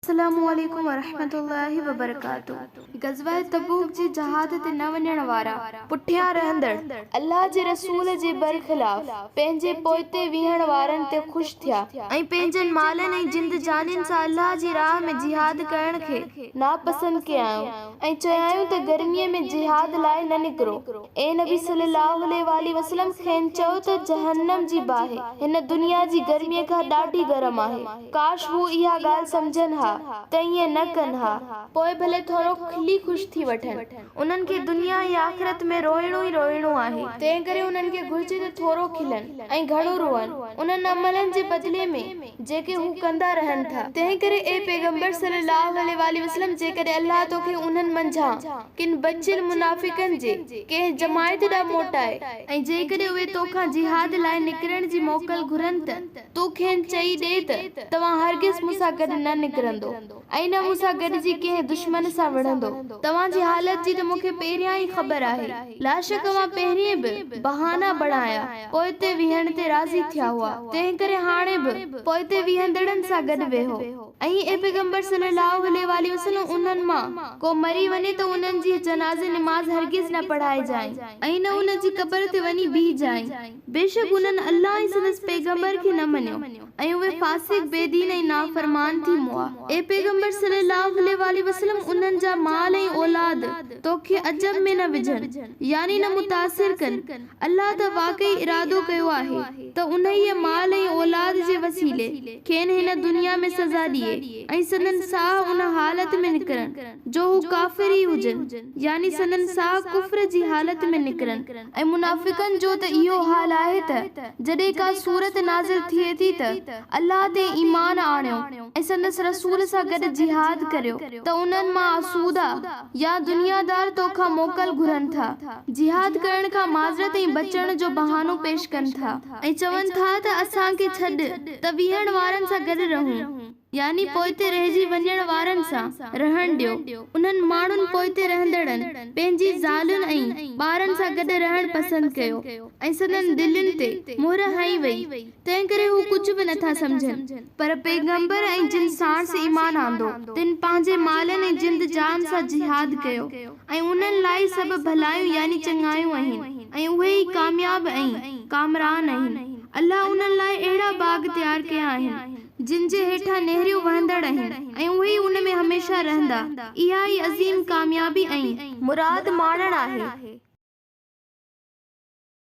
السلام عليڪم ورحمة الله وبرڪاته غزوه تبوڪ جي جهاد تي نه وڃڻ وارا، پٺيان رهندڙ، الله جي رسول جي برخلاف پنهنجي پوئتي ويهڻ وارن تي خوش ٿيا، ۽ پنهنجن مالن ۽ جند جانين سان الله جي راهه ۾ جهاد ڪرڻ کي ناپسند ڪيائون ۽ چيائون ته گرميء ۾ جهاد لاء نه نڪرو. اي نبي صلّي اللّٰه عليه واٰله وسلّم کين چئو ته جهنّم جي باهه هن دنيا جي گرميء کان ڏاڍي گرم آهي. ڪاش هو اها ڳالهه سمجهن ها ته ائين نه ڪن ها. پوء ڀلي ٿورو کلي خوش ٿي وٺن. انهن کي دنيا ۽ آخرت ۾ روئڻو ئي روئڻو آهي. تنهنڪري انهن کي گهرجي ته ٿورو کلن ۽ گهڻو روئن، انهن عملن جي بدلي ۾ جيڪي هو ڪندا رهن ٿا. تنهنڪري اي پيغمبر صلّي اللّٰه عليه واٰله وسلّم جيڪڏهن الله توکي انهن منجهان ڪن بچيل منافقن جي ڪنهن جماعت ڏانهن موٽائي، ۽ جيڪڏهن اهي توکان جهاد لاء نڪرڻ جي موڪل گهرن ته، تون کين چئي ڏي ته، توهان هرگز مون سان گڏ نه نڪرندو، ۽ نه مون سان گڏجي ڪنهن دشمن سان وڙهندو. توهان جي حالت جي ته مون کي پهريان ئي خبر آهي. لاشڪ اوهان پهرين به بهانا بڻايا، پوئتي ويهڻ تي راضي ٿيا هئا، تنهنڪري هاڻي به پوئتي ويهندڙن سان گڏ ويهو. ۽ اي پيغمبر صلّي اللّٰه عليه واٰله وسلّم انهن مان ڪو مري وڃي ته انهن جي جنازي نماز هرگز نه پڙهائجانء ۽ نه ان جي قبر تي وڃي بيهجانء. بيشڪ انهن الله ۽ سندس پيغمبر کي نه مڃيو ۽ اهي فاسق، بي دين ۽ نافرمان ٿي مئا. اي پيغمبر صلّي اللّٰه عليه واٰله وسلّم انهن جا مال ۽ اولاد توکي عجب ۾ نه وجهن، يعني نه متاثر ڪن، الله ته واقعي ارادو ڪيو آهي ته انهيء مال ۽ اولاد جي وسيلي کين هن دنيا ۾ سزا ڏئي ۽ سندن ساهه ان حالت ۾ نڪرن جو هو ڪافر ئي هجن، يعني سندن ساهه ڪفر جي حالت ۾ نڪرن. ۽ منافقن جو ته اهو حال آهي ته جڏهن ڪا سورت نازل ٿئي ٿي ته الله تي ايمان آڻيو ۽ سندس رسول سان گڏ جهاد ڪريو ته انهن مان آسودا يا دنيادار توکان موڪل گهرن ٿا، جهاد ڪرڻ کان معذرت ۽ بچڻ جو بهانو پيش ڪن ٿا. ۽ چون ٿا ته اسان کي ڇڏ ته ويهڻ وارن سان گڏ رهون. يعني پوئتي رهجي وڃڻ وارن سان رهڻ ڏيو، انهن ماڻهن پوئتي رهندڙن پنهنجي زالن ۽ ٻارن سان گڏ رهڻ پسند ڪيو ۽ سندن دلين تي مهر هنئي وئي، تنهنڪري هو ڪجهه به نٿا سمجهن. پر پيغمبر ۽ جن ساڻس ايمان آندو، تن پنهنجي مالن ۽ جند جان سان جهاد ڪيو ۽ انهن لاء ئي سڀ ڀلايون يعني چڱايون آهن ۽ اهي ئي ڪامياب ۽ ڪامران آهن. الله انهن لاء اهڙا باغ تيار ڪيا آهن، جن جي هيٺان نهريون وهندڙ آهن ۽ اهي ئي ان ۾ هميشه رهندا، اها ئي عظيم ڪاميابي ۽. مراد ماڻڻ آهي.